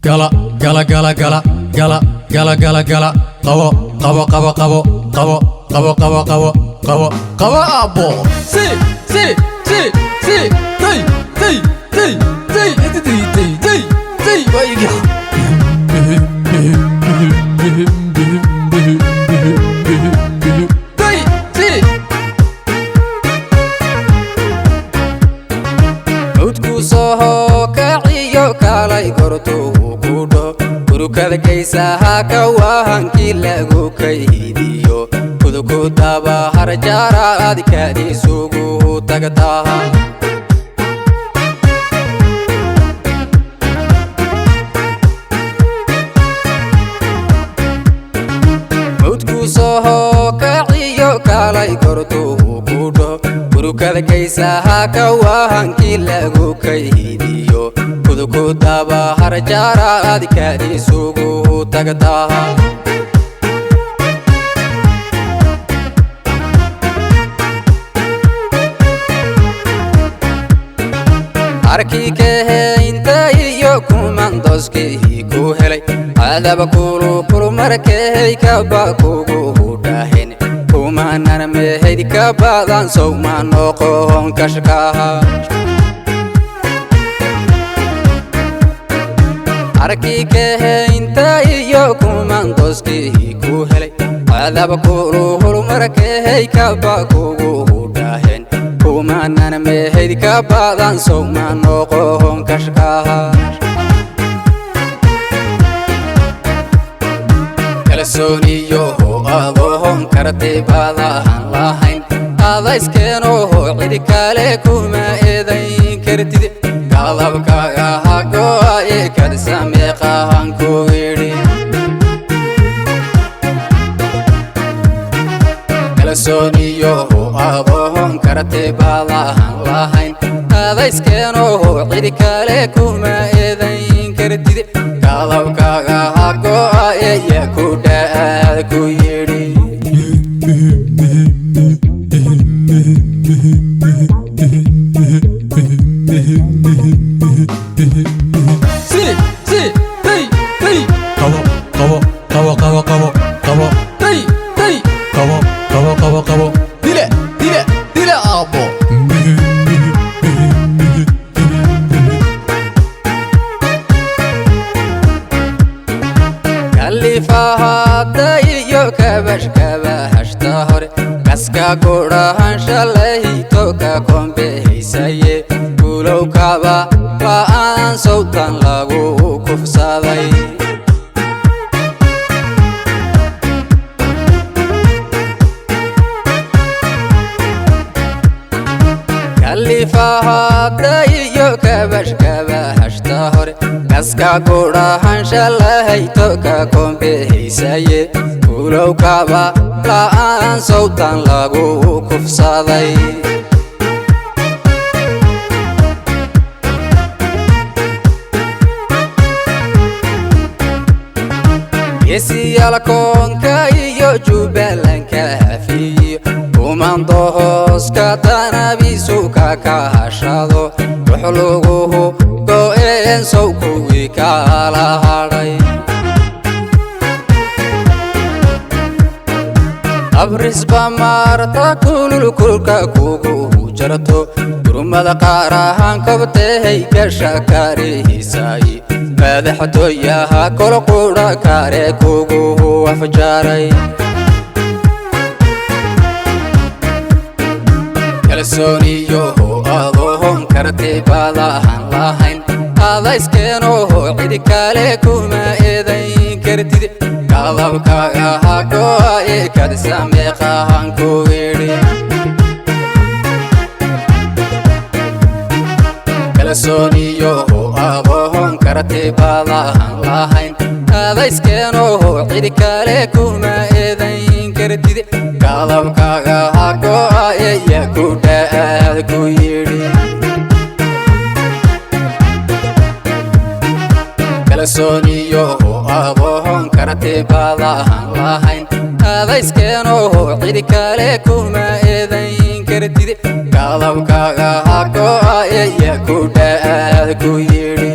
Gala gala gala gala gala gala gala gala qabo qabo qabo qabo qabo qabo qabo qabo qabo qabo aabbo si si si si tay tay tay tay tay tay tay tay wayga tay si Codku soo kaciyo kaalay gortuu ku dhaho gurukada geysaha ka wahankii lagu kaydiyo kuduku daba harjaraad kaadisugu tagtaa. Codku soo kaciyo kaalay gortuu ku dhaho gurukada geysaha ka wahankii lagu kaydiyo kuduku daba harjaraad kaadisugu tagtaa. Arkii kahaynta iyo kumandoskii ku helay cadaba kulu kulmarkay kaba kugu dhahin kumanan mehayd ka badan sowma noqon kashkaha. Arkii kahaynta iyo kumandoskii ku helay cadaba kulu kulmarkay kaba kugu dhahin kumanan mehayd ka badan sowma noqon kashkaha. Kalsooniyo adoon karti badan lahayn adayskeenoo cid kale kuma eedayn kartid qalabkaaga ha go'aye kad sameeqahan ku yidhi. Kalsooniyo adoon karti badan lahayn adayskeenoo cid kale kuma eedayn kartid qalabkaaga ha go'aye yaa ku dhaad ku yidhi. Si si tay tay qabo qabo qabo qabo qabo qabo tay tay qabo qabo qabo qabo dile dile dile aabbo. Kalifahada iyo kabash kabahashta hore kaska gudhahan shalayto ka kombehaysaye guulow kaba la'aan sawtan lagu kufsaday. Kalifahada iyo kabash kabahashta hore kaska gudhahan shalayto ka kombehaysaye guulow kaba la'aan sawtan lagu kufsaday. Geesiyaalkoonka iyo jubbalandka hafiyo kumandohooska tanabisu ka kahashado wuxluguhu go'een sow kuwii kala hadhay. Abrisba maarta kululkulka kugu jarto gurmada qaar ahaan kobtehay gasha karihisay madaxtooyaha kol qudha kare kugu afjaray. Kalsooniyo adoon karti badan lahayn adayskeenoo cid kale kuma eedayn kartid qalabkaaga ha go'aye kad sameeqahan ku yidhi. Kalsooniyo adoon karti badan lahayn adayskeenoo cid kale kuma eedayn kartid qalabkaaga ha go'aye yaa ku dhaad ku yidhi. Kalsooniyo adoon karti badan lahayn adayskeenoo cid kale kuma eedayn kartid qalabkaaga ha go'aye yaa ku dhaad ku yidhi.